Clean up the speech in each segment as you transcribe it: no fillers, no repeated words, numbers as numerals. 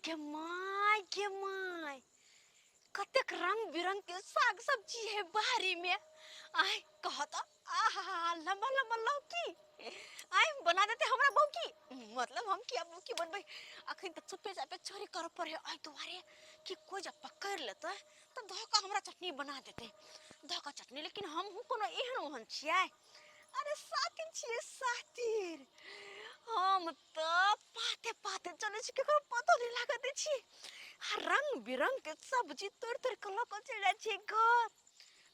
गे my, गे my, कतेक रंग बिरंग के साग सब्जी है बाड़ी में। आय कहत, आहा, लंबा लंबा लौकी, आय बना देते हमरा बौकी, मतलब हम किया बौकी बनबै। अखन तऽ चुपे चापे चोरी करऽ पड़े एहि दुआरे कि कोइ जब पकड़ि लेतै तऽ धऽ कऽ हमरा चटनी बना देतै, धऽ कऽ चटनी। लेकिन हमहूँ कोनो एहन ओहन छियै? अरे सातिर छियै सातिर। हम तऽ पाते पाते चलै छी, केकरो पतो नहि लागऽ दै छी, आ रंग बिरंग के सब्जी तोड़ि तोड़ि कऽ लऽ कऽ चलि जाइ छियै घर।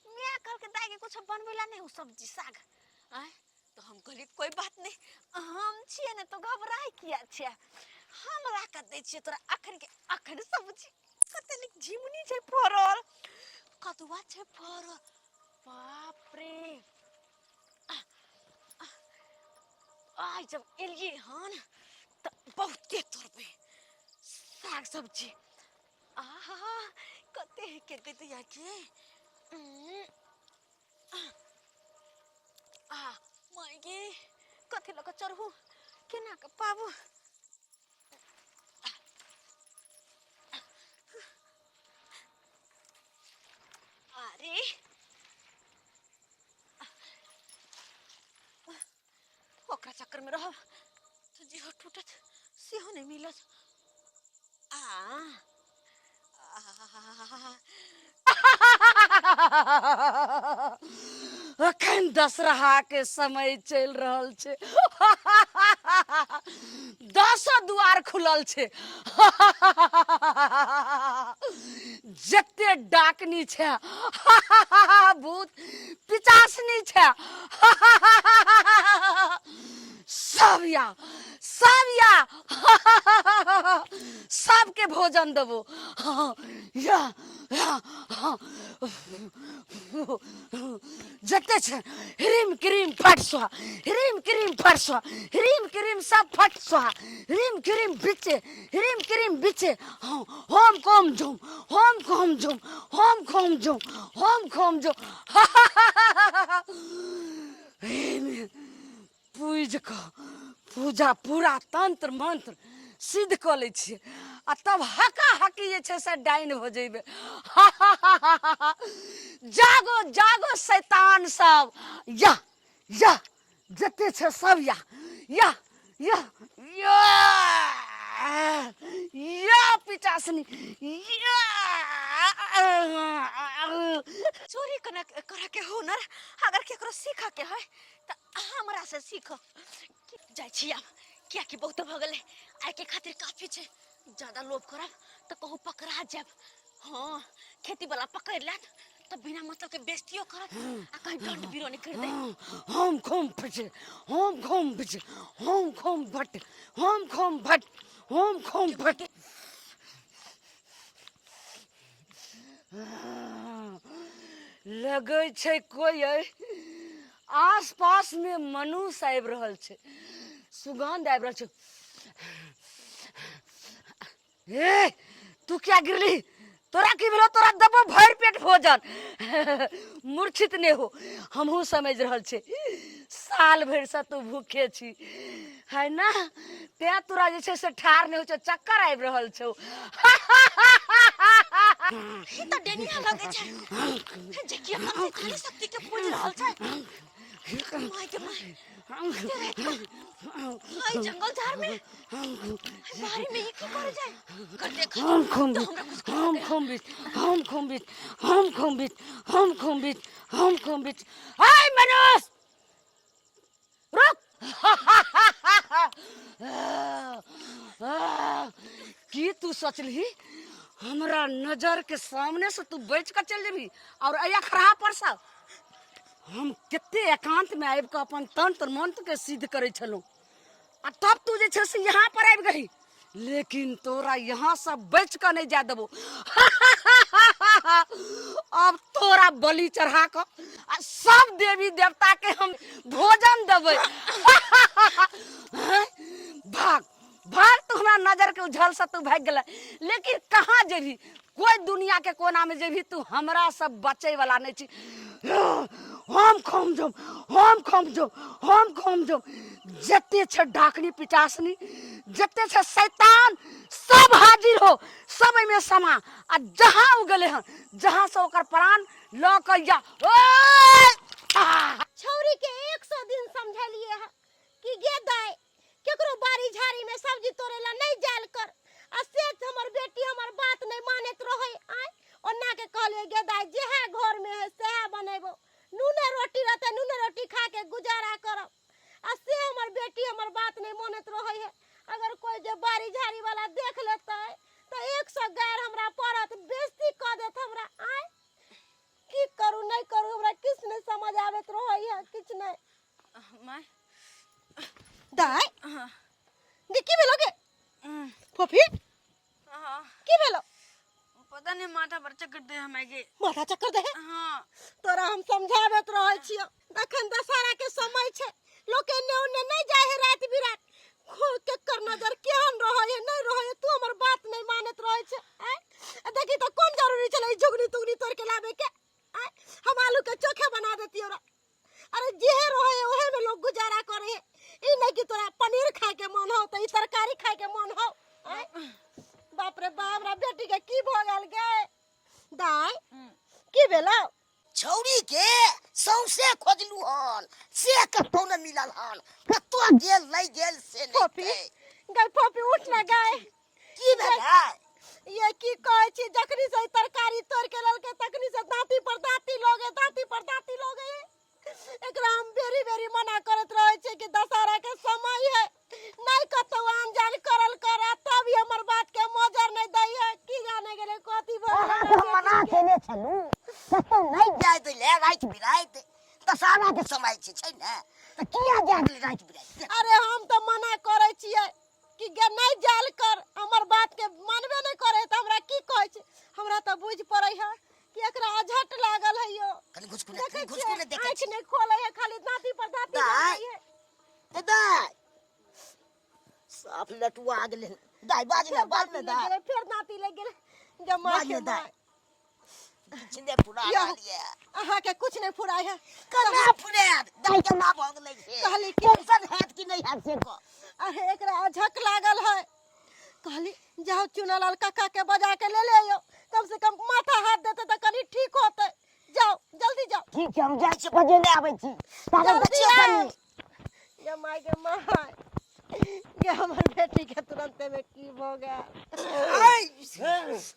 माय कहलकै, दाइ के कुछो बनबै ला नहि हो सब्जी साग? आँय, तऽ हम कहलियै, कोइ बात नहि, हम छियै ने, तो घबराय किया छियै? हम ला कऽ दै छियै तोरा अखन के अखन सब्जी। कते नीक झिमनी छै फड़ल, कदुआ छै फड़ल, बाप रे। आइ जब एलियै हन तऽ बहुते तोड़बै साग सब्जी। आहा, कते के दैया के। आ माय गे, कथी लऽ कऽ चढ़ू, केना कऽ पाबू? अरे ओकरा चक्कर में रहब तऽ जेहो टूटत सेहो नहि मिलत। आ अखन दशहरा के समय चलि रहल छै, दसो दुआर खुलल छै, जते डाकनी छै, भूत पिचासनी छै, सब या, सब या, सबके भोजन देबो। या या, जते छै, ह्रीम क्रीम फट स्वाहा, ह्रीम क्रीम फट स्वाहा, ह्रीम क्रीम सब फट स्वाहा, ह्रीम क्रीम बिचे, ह्रीम क्रीम बिचे। हाँ, होम कोम झुम, होम कोम झुम, होम कोम झुम, होम कोम झुम। पूज कऽ पूजा पूरा तंत्र मंत्र सिद्ध कऽ लै छियै आ तब हका हकी जे छै से डाइन हो जेबै। जागो जागो शैतान सब, या या, जते छै सब या या या या या पिचासनी या। चोरी करना करे के हुनर अगर केकरो सीख के है तऽ हमरा से सीख। जाइ छी आब, कियाकि बहुत भऽ गेलै, आइके खातिर काफी छै। ज्यादा लोभ करब तऽ कहूँ पकड़ा जायब। हाँ, खेती वाला पकड़ लेत तऽ बिना मतलब के बेइज्जतियो करत आ कहीं दंड बिरो नहीं कर दे। हम खोम फटे, हम खोम फटे, हम खोम भट, हम खोम भट, हम खोम भट। लगै छै कोइ अइ आस पास में मनुष्य आबि रहल छै, सुगंध आबि रहल छै। ए तू क्या गिरली? तोरा की भेलो? तोरा देबो भरि पेट भोजन। मूर्छित नहि हो, हमहूँ समझि रहल छी साल भरिसँ तू भूखे छी है ना, तें तोरा जे छै से ठाढ़ नहि होइ छौ, चक्कर आबि रहल छौ। ई तऽ डेनिया लगै छै जे कि अपन शैतानी शक्ति के पूज रहल छै। My के my, हाय जंगल झाड़ में, बारी में ई की करे जाए कर देख। हम खुम तो हमरा कुछ हम खुम बीच, हम खुम बीच, हम खुम बीच, हम खुम बीच, हम खुम बीच। हाय मनोज, रुक। की तू सोचलही हमरा नजर के सामने से तू बच के चल जेबही और अया खड़ा पर सा? हम कते एकांत में आबि कऽ अपन तंत्र मंत्र के सिद्ध करै छलहुँ आ तब तू जे छै से यहाँ पर आबि गई, लेकिन तोरा यहाँ से बच कऽ नहीं जाय देबो। अब तोरा बलि चढ़ा कऽ आ सब देवी देवता के हम भोजन देबै। हैं? भाग भाग, तू हमरा नजर के उझल से तू भागि गेलै, लेकिन कहाँ जेबही? कोई दुनिया के कोना में जेबही, तू हमरा सब बचे वाला नहीं छी। हम खम जम, हम खम जम, हम खम जम। जते छै डाकनी पिटासनी, जते छै शैतान, सब हाजिर हो, सब एहिमे समा। आ जहाँ ओ गेलै हन, जहाँ से ओकर प्राण लऽ कऽ या ओए! आह! छौरी के 100 दिन समझलिए है कि गे दाई केकरो बाड़ी झाड़ी में सब्जी तोड़े ला नहीं जायल कर, आ से हमर बेटी हमर बात नहीं मानत रहे। आय ओना के कहलिए गे दाई जेहे घर में है सेहे बनेबो, नूने रोटी रहते नूने रोटी खा के गुजारा करब, आ से हमर बेटी हमर बात नहीं मानत रहे है। अगर कोई जे बाड़ी झाड़ी वाला देख लेते तो 100 गार हमरा पड़त, बेइज्जती कऽ देत हमरा। आय की करू नहीं करू हमरा किछु नहीं समझ आबैत रहे है, किछु नहीं। माय दाई हाँ। गे की भेलो गे फोफी? हाँ। की भेलो? पता नहीं माथा पर चक्कर दे हमें के। माथा चक्कर दे? हाँ। तोरा हम समझाबैत रहै छियौ, अखन दशहरा के समय छै, लोक एने ओने नहीं जाय है राति बिरात, केकर नजर केहन रहै है नहीं रहै है, तू हमर बात नहीं मानैत रहै छै। आँय आ देखी तऽ कोन जरूरी छलै ई झुगनी तुगनी तोड़ के लाबे के? आँय हम आलू के चोखे बना देतियौ रा। अरे जेहे रहे है ओहे में लोग गुजारा करे है, ई नहीं कि तोरा पनीर खाए के मन हो तो ई तरकारी खाए के मन हो। आँय बाप रे बाप, हमरा बेटी के की भऽ गेल गे? दाई की भेलौ? छौड़ी के सौंसे खोजलू हन, से कतौ न मिलल हन, कतौ गेल नहीं गेल से नहीं। फोफी गई, फोफी उठ ना गए। की भेलै? ये की कहै छी, जखनी से ई तरकारी तोड़ के ललकै तखनी से दांती पर दांती लोगे, दांती पर दांती लोगे। एकरा हम बेरी बेरी मना करत रहै छियै कि दशहरा के समय है, नहीं कतौ आन जान करल कर, आ तब ही हमर बात के मोजर नहीं दै है। की जाने गेलै कथी भऽ गेलै अहाँके हम मना केने छलहुँ कतौ नहीं जाय दै राति बिराति, दशहरा के समय छै, छै ने, तऽ किया जाय देलै राति बिराति? अरे हम तऽ मना करै छियै कि गे नहीं जायल कर, हमर बात के मानबे नहीं करे तऽ हमरा की कहै छै? हमरा तऽ बुझि पड़ै है कि एकरा अझट लागल है यो। कनि घुसकुने, देखै कनि घुसकुने छियै, देखै आँखि छी। नहीं खोलै है, खाली दाँती पर दाँती दाइ। लगै है। ए दाइ, साफ लटुआ गेलै। दाइ बाज ने, फेर बाज दाँती ने लागि दाइ। गेलै, फेर दाँती लागि गेलै। गे माय बाज के ने दाइ। माय। किछु नहि फुरा यौ। रहल ये। अहाँके कुछ नहीं फुराय है। केना फुरायत? दाइ केना भऽ गेलै से? कहली कि टेंशन हैत कि नहि हैत से कह। अरे एकरा अझक लागल है। कहली जाओ चुनालाल काका के बजा के ले ले आइयो, कम से कम माथा हाथ देते तऽ कनी ठीक होते। जाओ जल्दी जाओ। ठीक छै, हम जाइ छी, बजेने आबै छी। ताबे जल्दी बचियौ आउ। कनी। ये माय के माय, ये हमर बेटी के तुरंते में की भऽ गेल?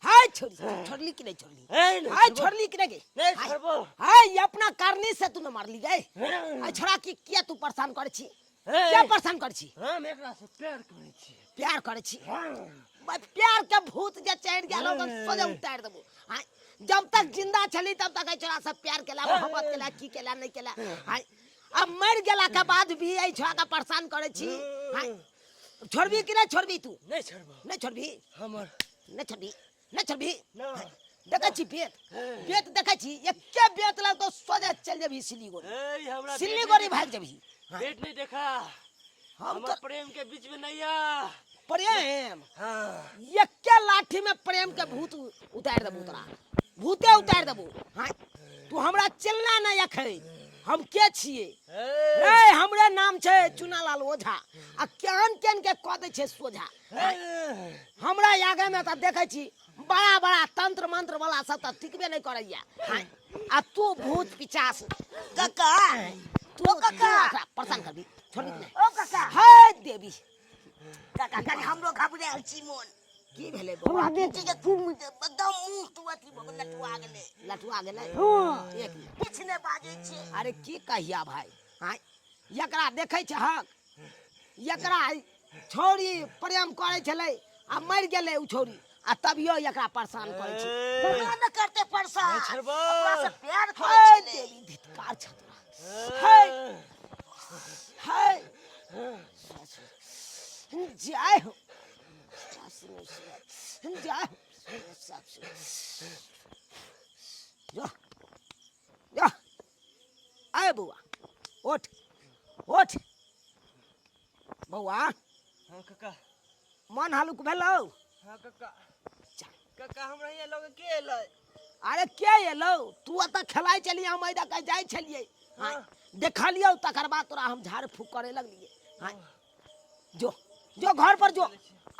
हाय छोड़ी, छोड़ली कि नहीं छोड़ली? हाय छोड़ली कि नहीं गे? नहीं छोड़बो। हाय ये अपना करनी से तू न मारली गए। हाय छोड़ा की किया तू परेशान करे छी? किया परेशान करे छी? हम एकरा से प्यार करे छी। प्यार करे छी? भाई प्यार के भूत जे चढ़ गेल ओकर सोझे उतार देबो। हाय जब तक जिंदा छली तब तक छोड़ा सब प्यार केला, मोहब्बत केला, की केला नहीं केला। हाय अब मर गेला के बाद भी एहि छोड़ा के परेशान करे छी। हाय छोड़बी कि नहीं छोड़बी तू? नहीं छोड़बो। नहीं छोड़बी? हमर नहीं छोड़बी, नहीं छोड़बी। ना। देखै छी बेत, बेत देखै छी, एके बेत लग तो सोझे चल जेबही सिलीगुड़ी। ए, हमरा सिलीगुड़ी भाग जेबही। बेट नहीं देखा। हम हमर तो प्रेम के बीच में नहीं आ। प्रेम? हाँ। एके लाठी में प्रेम के भूत उतार देबू तोरा, भूते उतार देबू। हाँ तू हमरा चिल्ला ना अखै, हम के छियै? रे हमरे नाम छै चुनालाल ओझा, आ केहन केहन के कऽ दै छै सोझा। हमरा आगे में तऽ देखै छी बड़ा बड़ा तंत्र मंत्र वाला सब तऽ टिकबे नहीं करैया। हाँ, आ तू भूत पिचास। काका, तू ओ काका। तू परेशान करबी, छोड़बी कि नहीं? ओ काका। हे देवी। काका, कनि हमरो घबरायल छी मोन। की भेलै बौआ? हमरा बेटी के खूब एकदम मुँह तू अथी भऽ गेल, लटुआ गेलै। लटुआ गेलै? हँ। एक मिनट। किछु नहि बाजै छै। अरे की कहिया भाई, हाँ एकरा देखै छहक, एकरा छौड़ी प्रेम करै छलै आ मरि गेलै उ छौड़ी, आ तभियो एकरा परेशान करै छै। केना ने करतै परेशान? नहि छोड़बो। ओकरा से प्यार करै हे छलै। देवी, धिक्कार छ तोरा। हे हे जय हो, जय हो। जो जो आय बौआ, उठ उठ बौआ। हाँ काका। मन हलुक भेलौ? हाँ काका। चल। काका हमरा यहाँ लगे के एलै? अरे के एलौ तू ओतऽ खेलाइ छलियै, हम एहि दऽ कऽ जाइ छलियै, हाँ, देखलियौ, तकर बाद तोरा हम झाड़ फूक करे लगलियै। हाँ, जो जो घर पर जो,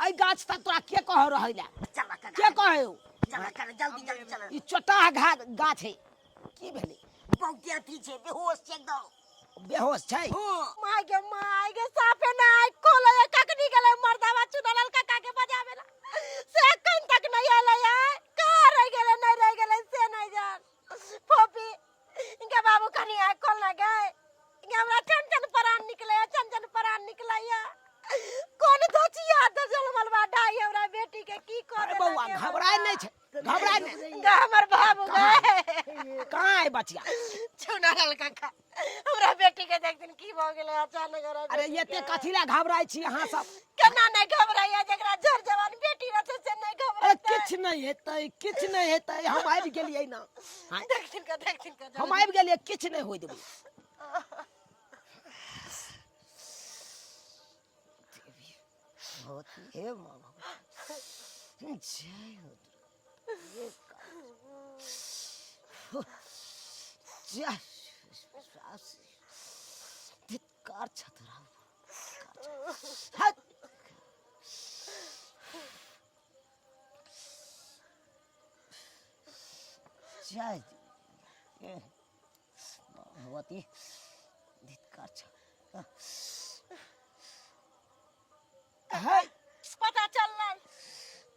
एहि गाछ तक तोरा के कह रहै ला? चल काका। के कहै हो? चल चल, जल्दी जल्दी चल। ई चोटाह गाछ है, की भेलै? बहुते अथी छै, बेहोश छै एकदम। बेहोश छै? हाँ। My गे my गे, साफे ना आइ खोले कखनी गेलै मर्दावा चुनालाल काका के बजावे ला, से एखन तक नहीं एलै है। कहाँ रह गेलै, नहीं रह गेलै से नहीं जान। फोफी इनके बाबू कनी आइ खोल ना गए, इनके हमरा चन चन परान निकले है, चन चन परान निकले है। कोन धोचिया दजल मलबा डाई हमरा बेटी के की कर अरे देलक बौआ, हे घबराए मर्दा? नहीं छै, घबराए नहीं। गा हमर बाबू गए। कहाँ है बचिया? चुनालाल काका हमरा बेटी के देख दिन की भ गेलै अचानक हमरा अरे बेटी एते के। कथी ला घबराए छी अहाँ सब? केना नहीं घबराइया, जकरा जर जवान बेटी रहतै से नहीं अरे घबरातै? किछु नहीं हेतै, किछु नहीं हेतै, हम आबि गेलियै ना। हाँ, देखथिन का, देखथिन का। हम आबि गेलियै, किछु नहीं होय देबै। भगवती, हे माँ भगवती, जय हो दुर्गा। जय धिक्कार छतरा। हट। जय हे भगवती, धिक्कार छ। है पता चललै?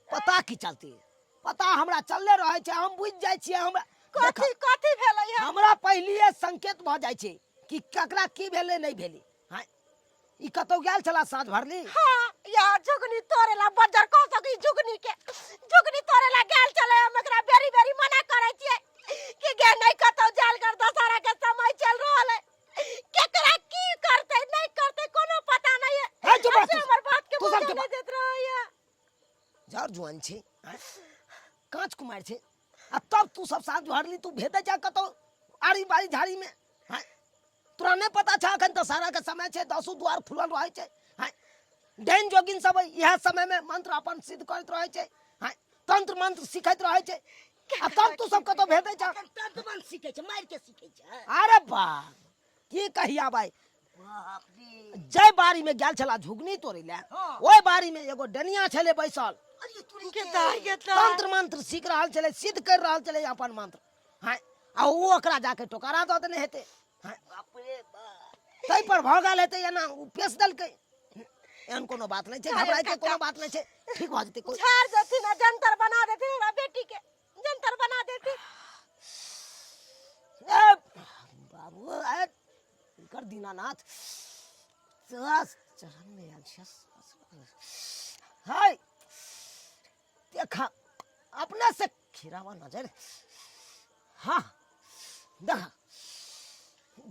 पता की चलती? पता हमरा चलले रहै छै, हम बुझि जाइ छियै। हमरा कथी कथी भेलै है? हमरा पहिलिए संकेत भऽ जाइ छै कि ककरा की भेलै नहि भेलै। हाँ, ई कतौ गेल छला साँझ भरली? हाँ, यहाँ झुगनी तोड़ेला बजर कह सकी, झुगनी के झुगनी तोड़ेला गेल छलै। हम एकरा बेरी बेरी मना करै छियै कि गे नहीं कतौ जाल कर, दशहरा के समय चल रहल है, केकरा की करतै नहीं करतै कोनो पता नहीं है। हे, चुप रह से तू। हमर बात के तू सब मुँह चुप नहीं देत रहैया। जर जुआन छै, आँय? काँच कुमार छै आ तब तू सब साँझ भरली तू भेदै जा कतौ आड़ी बाड़ी झाड़ी में। हाँ, तोरा नहीं पता छ अखन दशहरा के समय छै, दसो द्वार खुलल रहै छै। हाँ, डाइन जोगिन सब इएह समय में मंत्र अपन सिद्ध करैत रहै छै। हाँ, तंत्र मंत्र सिखैत रहै छै आ तब तू सब कतौ भेदै जा। एखन तंत्र मंत्र सीखै छै, मारि के सीखै छै। अरे बा की कहिया भाई, बाप रे। जय बाड़ी में गेल छला झुगनी तोड़ै ले, हाँ। ओहि बाड़ी में एगो डनिया छलै बैसल, अरे तुरी के के। दाई के दाई। तंत्र मंत्र सीख रहल छलै, सिद्ध कर रहल छलै अपन मंत्र। हाँ, आ ओ ओकरा जाके टोकरा दऽ देने हेतै। हाँ, बाप रे बाप। ताहि पर भऽ गेल हेतै एना, ओ पेश देलकै। एहन कोनो बात नहि छै, घबराय के कोनो बात नहि छै, ठीक भऽ जेतै। कोइ झाड़ देथिन आ जंतर बना देथिन, हमरा बेटी के जंतर बना देथिन। ए बाबू, ए कर दीनानाथ तोरा चरण में आयल छियस। हाय देखा, अपने से खिरावा नजर। हाँ देखा,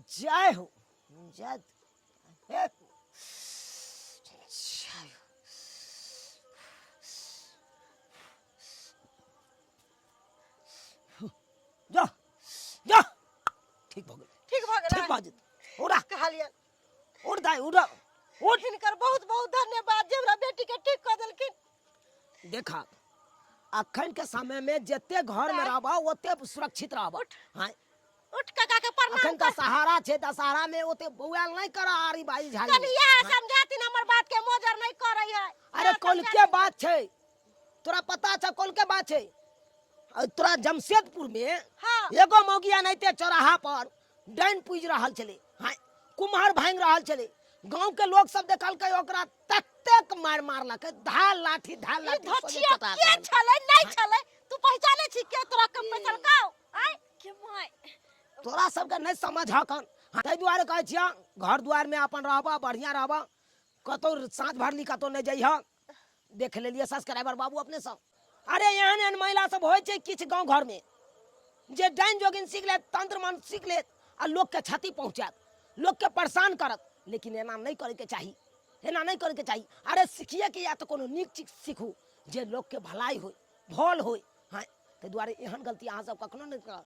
जय हो, जय हे, जय हो। जा जा, ठीक भऽ गेल। ठीक भऽ गेलै? ठीक भऽ जेतै। उड़ा कहलियनि। उठ दाइ, उड़ उठ। हिनकर बहुत बहुत धन्यवाद जे हमरा बेटी के ठीक कऽ देलखिन। देखा, अखन के समय में जते घर में रहबा ओते सुरक्षित रहबा। हाँ, उठ, काका के प्रणाम अखन कर। दशहरा छै, दशहरा में ओते बौआल नहीं कर आरी बारी झाड़ी कनी में। इएह समझाथिन, हमर बात के मोजर नहीं करै है। अरे इएह कल के समझाथिन। बात छै, तोरा पता छ कल के बात छै? आ तोरा जमशेदपुर में हाँ। एगो मौगिया एनाहिते चौराहा पर डाइन पूजि रहल छलै। हाँ, कुम्हर भांगि रहल छलै। गांव के लोग सब देखलकै ओकरा, ततेक मारि मारलकै, धार लाठी धार ई लाठी सोझे धोचिया चोटा के देलकै। छलै नहीं छलै तू पहचाने छी के तोरा के पैसलकाओ? आय के my. तोरा सबके नहीं समझ हकन, ताहि दुआरे कहै छियह घर दुआर में अपन रहबा, बढ़िया रहबा, कतौ साँझ भरली कतौ नहीं जइह। देख लेलियै सब्सक्राइबर बाबू अपने सब। अरे एहन एहन महिला सब होइ छै किछु गाँव घर में जे डाइन जोगिन सीख लेत, तंत्र मंत्र सीख लेत आ लोक के क्षति पहुँचायत, लोक के परेशान करत। लेकिन एना नहीं करे के चाही, एना नहीं करे के चाही। अरे सीखिए के या तो कोनो नीक चीज सीखू जे लोक के भलाई होय, भल होय। हाँ, ताहि दुआरे एहन गलती अहाँ सब कखनो नहि करब।